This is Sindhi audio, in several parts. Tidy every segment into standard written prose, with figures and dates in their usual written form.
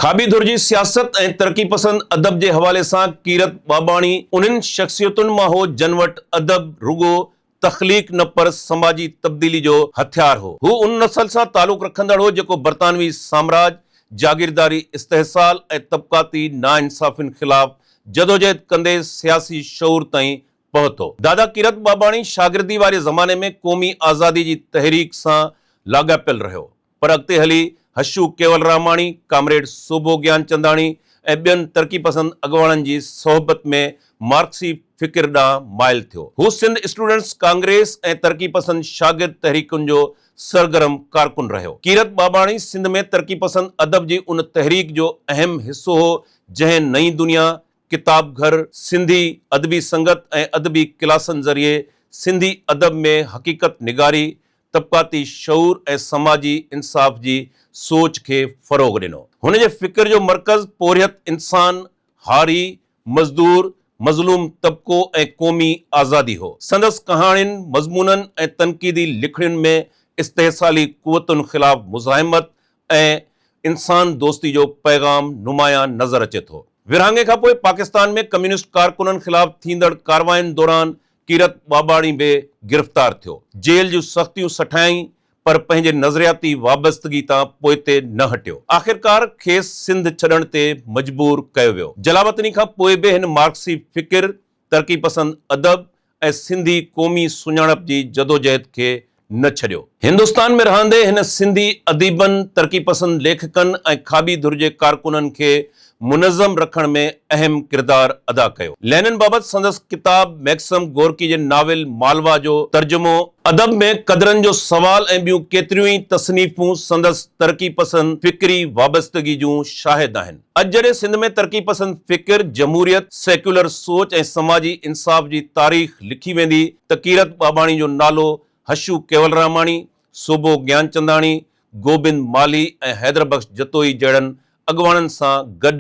کاٻي ڌر جي سياست ۽ ترقي پسند ادب جي حوالي سان ڪيرت ٻاٻاڻي انهن شخصيتن مان هو جن وٽ ادب رڳو تخليق نه پر سماجي تبديلي جو هٿيار هو. هو ان نسل سان تعلق رکندڙ هو جيڪو برطانوي سامراج، جاگيرداري استحصال ۽ طبقاتي ناانصافين خلاف جدوجهد ڪندي سياسي شعور تائين پهتو. دادا ڪيرت ٻاٻاڻي شاگردي واري زماني ۾ قومي آزادي جي تحريڪ سان لاڳاپيل رهيو. پر اڳتي هلي حشو ڪيولراماڻي، ڪامريڊ سوڀو گيانچنداڻي ۽ ٻين ترقي پسند اڳواڻن جي صحبت ۾ مارڪسي فڪر ڏانهن مائل ٿيو. هو سنڌ اسٽوڊنٽس ڪانگريس ۽ ترقي پسند شاگرد تحريڪن جو سرگرم ڪارڪن رهيو. ڪيرت ٻاٻاڻي سنڌ ۾ ترقي پسند ادب جي ان تحريڪ جو اهم حصو هو، جنهن نئين دنيا، ڪتاب گهر، سنڌي ادبي سنگت ۽ ادبي ڪلاسن ذريعي سنڌي ادب ۾ حقيقت نگاري، طبقاتي شعور ۽ سماجي انصاف جي سوچ کي فروغ ڏنو. هن جي فڪر جو مرڪز پورهيت انسان، هاري، مزدور، مظلوم طبقو ۽ قومي آزادي هو. سندس ڪهاڻين، مضمونن ۽ تنقيدي لکڻين ۾ استحصالي قوتن خلاف مزاحمت ۽ انسان دوستي جو پيغام نمايان نظر اچي ٿو. ورهاڱي کانپوء پاڪستان ۾ ڪميونسٽ ڪارڪنن خلاف ٿيندڙ ڪاررواين دوران ڪيرت ٻاٻاڻي به گرفتار ٿيو. جيل جون سختيون سٺايائين پر پنهنجي نظرياتي وابستگي تان پوئتي نه هٽيو. آخرڪار کيس سنڌ ڇڏڻ تي مجبور ڪيو ويو. جلاوطني کان پوء به هن مارڪسي فڪر، ترقي پسند ادب ۽ سنڌي قومي سڃاڻپ جي جدوجهد کي نه ڇڏيو. هندستان ۾ رهندي هن سنڌي اديبن، ترقي پسند ليکڪن ۽ کاٻي ڌر جي ڪارڪنن کي منظم رکڻ ۾ اهم ڪردار ادا ڪيو. لينن بابت سندس ڪتاب ميڪسم گورڪي جي ناول مالوا جو ترجمو، ادب ۾ قدرن جو سوال ۽ ٻيون ڪيتريون ئي تصنيفون سندس ترقي پسند فڪري وابستگي جون شاهد آهن. اڄ جڏهن سنڌ ۾ ترقي پسند فڪر، جمهوريت، سيڪيولر سوچ ۽ سماجي انصاف جي تاريخ لکي ويندي ته ڪيرت ٻاٻاڻي جو نالو حشو ڪيولراماڻي، سوڀو گيانچنداڻي، گوبند مالهي ۽ حيدربخش جتوئي جهڙن اڳواڻن سان گڏ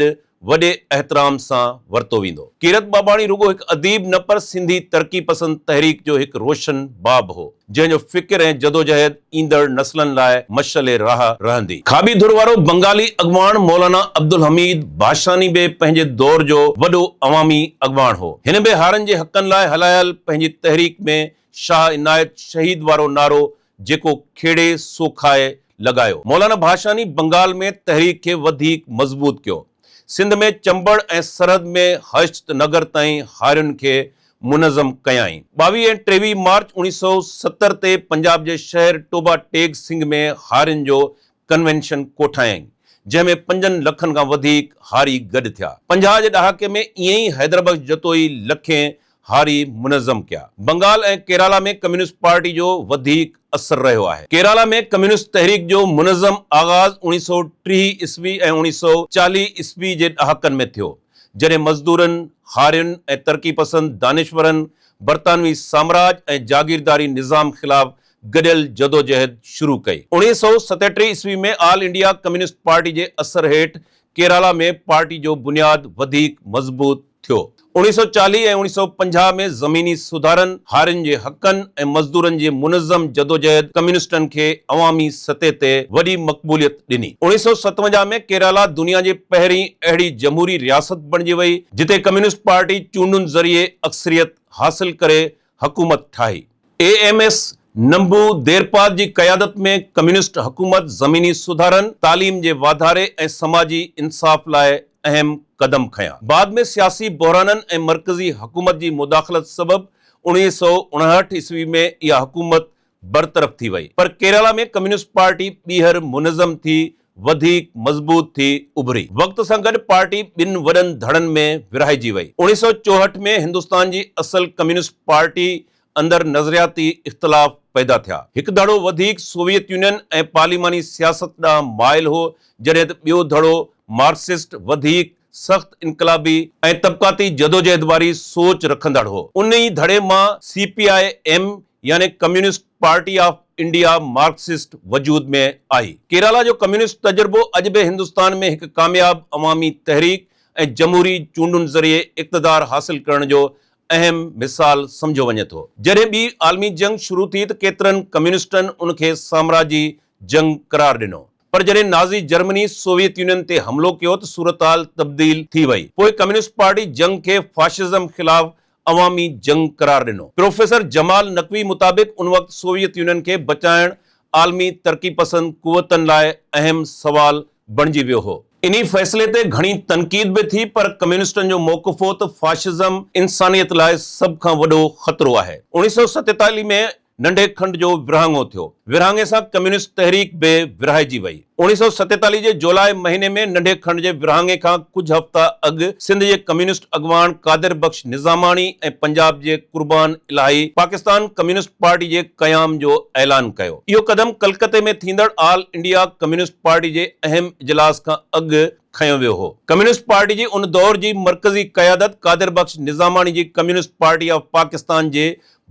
وڏي احترام سان ورتو ويندو. ڪيرت ٻاٻاڻي رڳو هڪ اديب نه پر سنڌي ترقي پسند تحريڪ جو هڪ روشن باب هو، جنهن جو فڪر ۽ جدوجهد ايندڙ نسلن لاء مشعل راهه رهندي. کاٻي ڌر وارو بنگالي اڳواڻ مولانا عبدالحميد ڀاشاني به پنهنجي دور جو وڏو عوامي اڳواڻ هو. هن به هارين جي حقن لاء هلايل پنهنجي تحريڪ ۾ شاهه عنايت شهيد وارو نعرو جيڪو کيڙي سو کائي لڳايو. مولانا ڀاشاني بنگال ۾ تحريڪ کي وڌيڪ مضبوط ڪيو. سنڌ ۾ چمبڙ ۽ سرحد ۾ هشت نگر تائين هارين کي منظم ڪيائين. 22 ۽ 23 مارچ 1970 تي پنجاب جي شهر ٽوبا ٽيڪ سنگهه ۾ هارين جو ڪنوينشن ڪوٺايائين، جنهن ۾ پنجن لکن کان وڌيڪ هاري گڏ ٿيا. 50 جي ڏهاڪي ۾ ائين ئي حيدربخش جتوئي لکين هاري منظم ڪيا. بنگال ۽ ڪيرالا ۾ ڪميونسٽ پارٽي جو وڌيڪ اثر رهيو آهي. ڪيرالا ۾ ڪميونسٽ تحريڪ جو منظم آغاز 1930 عيسوي ۽ 1940 عيسوي جي ڏهاڪن ۾ ٿيو، جڏهن مزدورن، هارين ۽ ترقي پسند دانشورن برطانوي سامراج ۽ جاگيرداري نظام خلاف گڏيل جدوجهد شروع ڪئي. 1937 عيسوي ۾ آل انڊيا ڪميونسٽ پارٽي جي اثر هيٺ ڪيرالا ۾ پارٽي جو بنياد وڌيڪ مضبوط ٿيو. 1940 ۽ 1950 ۾ زميني سڌارن، هارين جي حقن ۽ مزدورن جي منظم جدوجهد ڪميونسٽن کي عوامي سطح تي وڏي مقبوليت ڏني. 1957 ۾ ڪيرالا دنيا جي پهرين اهڙي جمهوري رياست بڻجي وئي، جتي ڪميونسٽ پارٽي چونڊن ذريعي اڪثريت حاصل ڪري حڪومت ٺاهي. اي ايم ايس نمبو ديرپاد جي قيادت ۾ ڪميونسٽ حڪومت زميني سڌارن، تعليم جي واڌاري ۽ سماجي انصاف لاء اهم قدم کنيا. بعد ۾ سياسي بحرانن ۽ مرڪزي حڪومت جي مداخلت سبب 1959 عيسوي ۾ اها حڪومت برطرف ٿي وئي پر ڪيرالا ۾ ڪميونسٽ پارٽي ٻيهر منظم ٿي وڌيڪ مضبوط ٿي اڀري. وقت سان گڏ پارٽي ٻن وڏن ڌڙن ۾ ورهائجي وئي. 1964 ۾ هندستان جي اصل ڪميونسٽ پارٽي اندر نظرياتي اختلاف پيدا ٿيا. هڪ ڌڙو وڌيڪ سوويت يونين ۽ پارليماني سياست ڏانهن مائل هو جڏهن ته ٻيو ڌڙو مارڪسسٽ وڌيڪ سخت انقلابي ۽ طبقاتي جدوجهد واري سوچ رکندڙ هو. ان ئي ڌڙي مان سي پي I M يعني communist party of India Marxist وجود ۾ آئي. ڪيرالا جو ڪميونسٽ تجربو اڄ به هندستان ۾ هڪ ڪامياب عوامي تحريڪ ۽ جمهوري چونڊن ذريعي اقتدار حاصل ڪرڻ جو اهم مثال سمجهيو وڃي ٿو. جڏهن ٻي عالمي جنگ شروع ٿي ته ڪيترن ڪميونسٽن ان کي سامراجي جنگ قرار ڏنو. پر جڏهن نازي جرمني سوويت يونين تي حملو ڪيو ته صورتحال تبديل ٿي وئي. پوء ڪميونسٽ پارٽي جنگ کي فاشزم خلاف عوامي جنگ قرار ڏنو. پروفيسر جمال نقوي مطابق ان وقت سوويت يونين کي بچائڻ عالمي ترقي پسند قوتن لاء اهم سوال بڻجي ويو هو. انهي فيصلي تي گهڻي تنقيد به ٿي پر ڪميونسٽن جو موقف هو ته فاشزم انسانيت لاء سڀ کان وڏو خطرو آهي. 1947 ۾ ننڍي کنڊ جو ورهاڱو ٿيو. ورهاڱي سان ڪميونسٽ تحريڪ به ورهائجي وئي. 1947 جي جولاء مهيني ۾ ننڍي کنڊ جي ورهاڱي کان ڪجهه هفتا اڳ سنڌ جي ڪميونسٽ اڳواڻ قادر بخش نظاماڻي ۽ پنجاب جي قربان الاهي پاڪستان ڪميونسٽ پارٽي جي قيام جو اعلان ڪيو. اهو قدم ڪلڪتي ۾ ٿيندڙ آل انڊيا ڪميونسٽ پارٽي جي اهم اجلاس کان اڳ کنيو ويو هو. ڪميونسٽ پارٽي جي ان دور جي مرڪزي قيادت قادر بخش نظاماڻي جي ڪميونسٽ پارٽي آف پاڪستان جي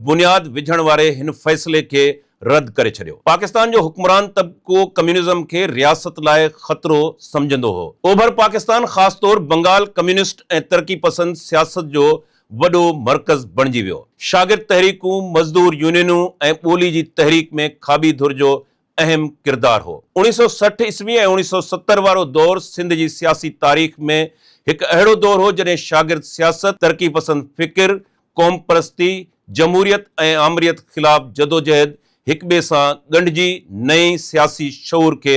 بنياد وجهڻ واري هن فيصلي کي رد ڪري ڇڏيو. پاڪستان جو حڪمران طبقو ڪميونزم کي رياست لاء خطرو سمجهندو هو. اوڀر پاڪستان خاص طور بنگال ڪميونسٽ ۽ ترقي پسند سياست جو وڏو مرڪز بڻجي ويو. شاگرد تحريڪون، مزدور يونينون ۽ ٻولي جي تحريڪ ۾ کاٻي ڌر جو اهم ڪردار هو. 1960 عيسوي ۽ 1970 وارو دور سنڌ جي سياسي تاريخ ۾ هڪ اهڙو دور هو جڏهن شاگرد سياست، ترقي پسند فڪر، قومپرستي، جمهوريت ۽ آمريت خلاف جدوجهد هڪٻئي سان ڳنڍجي نئين سياسي شعور کي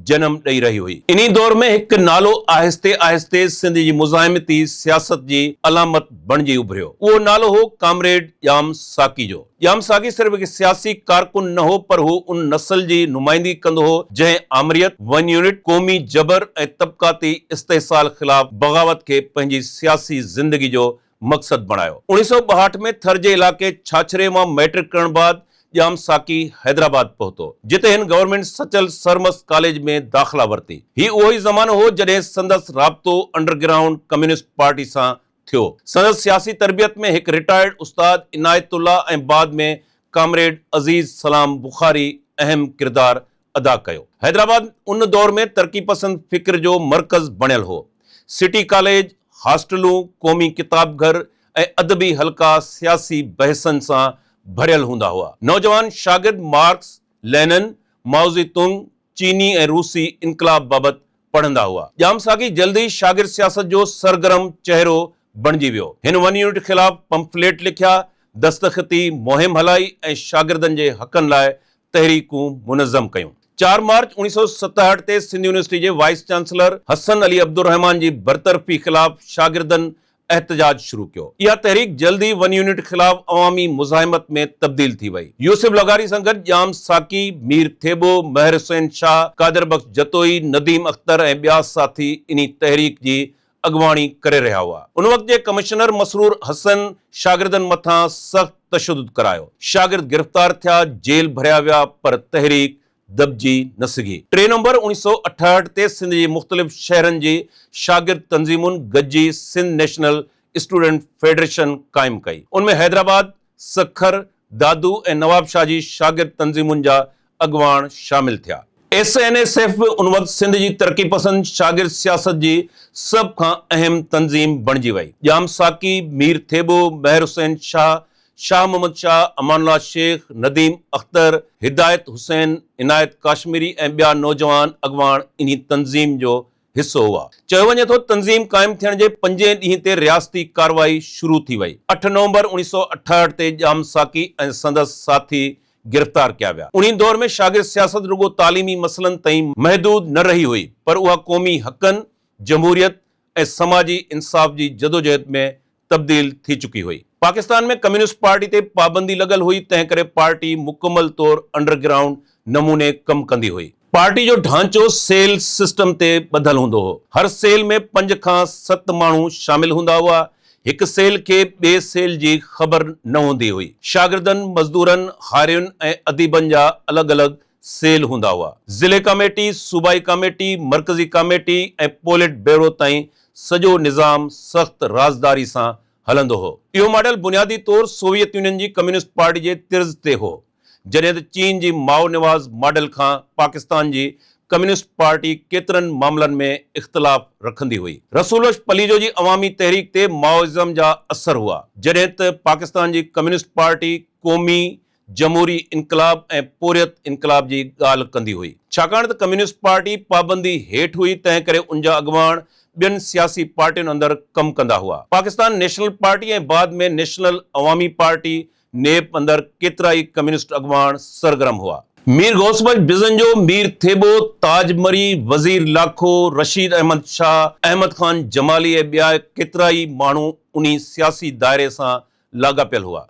جنم ڏئي رهي هئي. انهي دور ۾ هڪ نالو آهستي آهستي سنڌ جي مزاحمتي سياست جي علامت بڻجي اڀريو. اهو نالو هو ڪامريڊ ڄام ساقي جو. ڄام ساقي صرف هڪ سياسي ڪارڪن نه هو پر هو ان نسل جي نمائندگي ڪندو هو جنهن آمريت، ون يونٽ، قومي جبر ۽ طبقاتي استحصال خلاف بغاوت کي پنهنجي سياسي زندگي جو مقصد بڻايو. 1962 ۾ ٿر جي علائقي ڇاڇري مان مئٽرڪ ڪرڻ بعد ڄام ساقي حيدرآباد پهتو، جتي هن گورنمينٽ سچل سرمست ڪاليج ۾ داخلا ورتي. هي اهو ئي زمانو هو جڏهن سندس رابطو انڊر گرائونڊ ڪميونسٽ پارٽي سان ٿيو. سندس سياسي تربيت ۾ هڪ رٽائرڊ استاد عنايت الله ۽ بعد ۾ ڪامريڊ عزيز سلام بخاري اهم ڪردار ادا ڪيو. حيدرآباد ان دور ۾ ترقي پسند فڪر جو مرڪز بڻيل هو. سٽي ڪاليج، هاسٽلون، قومي ڪتاب گهر ۽ ادبي حلقا سياسي بحثن سان ڀريل هوندا هئا. نوجوان شاگرد مارڪس، لينن، مائوزي تنگ، چيني ۽ روسي انقلاب بابت پڙهندا هئا. ڄام ساقي جلد ئي شاگرد سياست جو سرگرم چهرو بڻجي ويو. هن ون يونٽ خلاف پمفليٽ لکيا، دستخطي مهم هلائي ۽ شاگردن جي حقن لاء تحريڪون منظم ڪيون. چار مارچ 1967 تي سنڌ يونيورسٽي جي وائيس چانسلر حسن علي عبدالرحمان جي برطرفي خلاف شاگردن احتجاج شروع ڪيو. اها تحريڪ جلد ئي ون يونٽ خلاف عوامي مزاحمت ۾ تبديل ٿي وئي. يوسف لغاري سان گڏ ڄام ساقي، مير ٿيٻو، مهر حسين شاهه، قادر بخش جتوئي، نديم اختر ۽ ٻيا ساٿي انهي تحريڪ جي اڳواڻي ڪري رهيا هئا. ان وقت جي ڪمشنر مسرور حسن شاگردن مٿان سخت تشدد ڪرايو. شاگرد گرفتار ٿيا، جيل ڀريا ويا پر تحريڪ دٻجي نه سگهي. ٽي نومبر 1968 تي سنڌ جي مختلف شهرن جي شاگرد تنظيمن گڏجي سنڌ نيشنل اسٽوڊنٽ فيڊريشن قائم ڪئي. ان ۾ حيدرآباد، سکر، دادو ۽ نوابشاهه جي شاگرد تنظيمن جا اڳواڻ شامل ٿيا. ايس اين ايس ايف به ان وقت سنڌ جي ترقي پسند شاگرد سياست جي سڀ کان اهم تنظيم بڻجي وئي. ڄام ساقي، مير ٿيٻو، مهر حسين شاهه، شاهه محمد شاهه، امان الله شيخ، نديم اختر، هدايت حسين، عنايت ڪاشميري ۽ ٻيا نوجوان اڳواڻ انهي تنظيم جو حصو هئا. چيو وڃي ٿو تنظيم قائم ٿيڻ جي پنجين ڏينهن تي رياستي ڪارروائي شروع ٿي وئي. اٺ نومبر 1968 تي ڄام ساقي ۽ سندس ساٿي گرفتار ڪيا ويا. انهي دور ۾ شاگرد سياست رڳو تعليمي مسئلن تائين محدود نه رهي هئي پر اها قومي حقن، جمهوريت ۽ سماجي انصاف جي جدوجهد ۾ تبديل ٿي چڪي هئي. پاڪستان ۾ ڪميونسٽ پارٽي تي پابندي لڳل هئي تنهن ڪري پارٽي مڪمل طور انڊر گرائونڊ نموني ڪم ڪندي هئي. پارٽي جو ڍانچو سيل سسٽم تي ٻڌل هوندو هو. هر سيل ۾ پنج کان ست ماڻهو شامل هوندا هئا. هڪ سيل کي ٻئي سيل جي خبر نه هوندي هئي. شاگردن، مزدورن، هارين ۽ اديبن جا الڳ الڳ سيل هوندا هئا. ضلعي ڪاميٽي، صوبائي ڪاميٽي، مرڪزي ڪاميٽي ۽ پوليٽ بيورو تائين سڄو نظام سخت رازداري سان هلندو هو. اهو ماڊل بنيادي طور سوويت يونين جي ڪميونسٽ پارٽي جي طرز تي هو، جڏهن ته چين جي مائو نواز ماڊل کان پاڪستان جي ڪميونسٽ پارٽي ڪيترن معاملن ۾ اختلاف رکندي هئي. رسول بخش پليجو جي عوامي تحريڪ تي مائوازم جا اثر هئا، جڏهن ته پاڪستان جي ڪميونسٽ پارٽي قومي جمهوري انقلاب ۽ پورهيت انقلاب جي ڳالهه ڪندي هئي. ڇاڪاڻ ته ڪميونسٽ پارٽي پابندي هيٺ هئي تنهن ڪري ان جا اڳواڻ ٻين سياسي پارٽين اندر ڪم ڪندا هئا. پاڪستان نيشنل پارٽي ۽ بعد ۾ نيشنل عوامي پارٽي، نيپ، اندر ڪيترائي ڪميونسٽ اڳواڻ سرگرم هئا. مير غوث بخش بزنجو، مير ٿيٻو، تاج مري، وزير لاکو، رشيد احمد شاهه، احمد خان جمالي ۽ ٻيا ڪيترائي ماڻهو انهي سياسي دائري سان لاڳاپيل هئا.